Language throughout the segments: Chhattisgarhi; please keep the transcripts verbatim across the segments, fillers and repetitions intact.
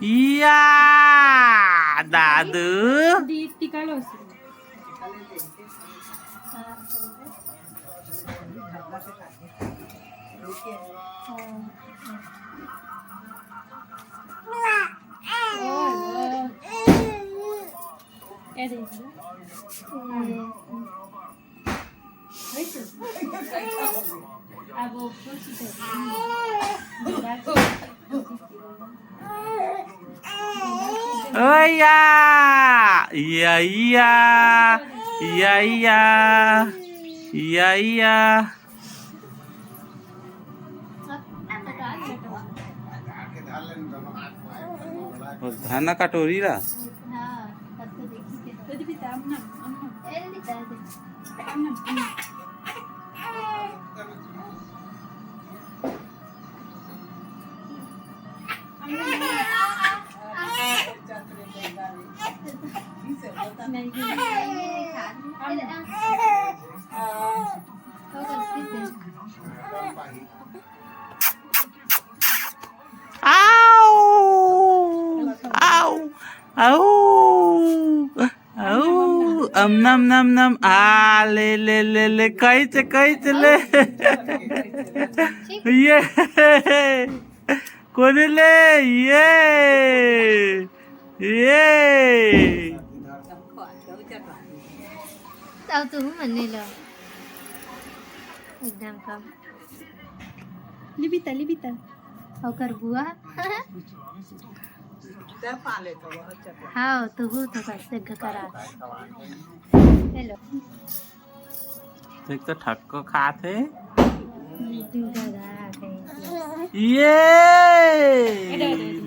या दादू। ओया, या, या, या, या, या। वो धान कटोरी ला। आओ, आओ, आओ, आओ, अम नम नम नम, आ, ले, ले, ले, ले, कैच, कैच, ले। ये, कोने ले, ये, ये। अब तू मन्ने लो, एकदम कम। लिबिता, लिबिता। ओकर बुआ। हाँ, तो हो तो बस एक करा। हेलो। देख तो ठक्को खात हे। ये।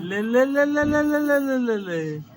ले, ले, ले, ले।